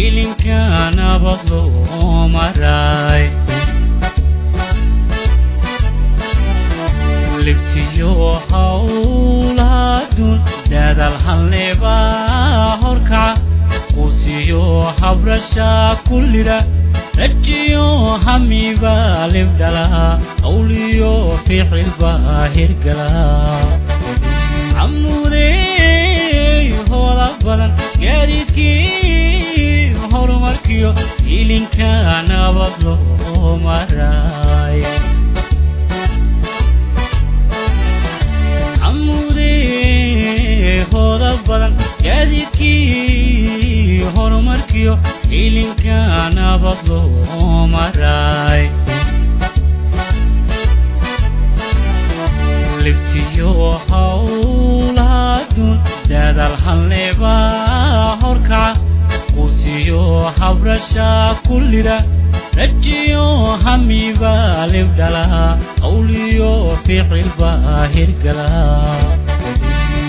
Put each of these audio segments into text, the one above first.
Ilinka nabad loo maray, libtiyo howlaadun dadaal halneba horkaca, quusiyo habrasha kullida, rajiyo hamiba libdhala, hawliyo ficilba hirgala. Camuudey hooda badan, gaadiidkii horumarkiyo ilinka nabad loo maray. Camuudey hooda badan, gaadiidkii horumarkiyo ilinka nabad loo maray, libtiyo howlaadun dadaal halneba horkaca, quusiyo habrasha kullida, rajiyo hamiba libdhala, hawliyo ficilba hirgala.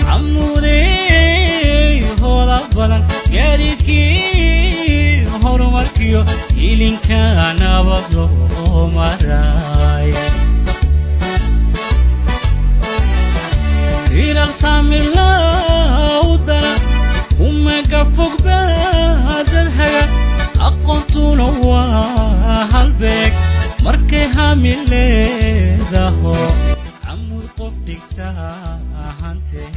Camuudey hooda badan, gaadiidkii horumarkiyo ilinka nabad loo maray. Ilal samirlawdana umaga fogba dad haga, aqoontuna waa halbeeg markay hami leedaho, Camud qof dhigta hantee.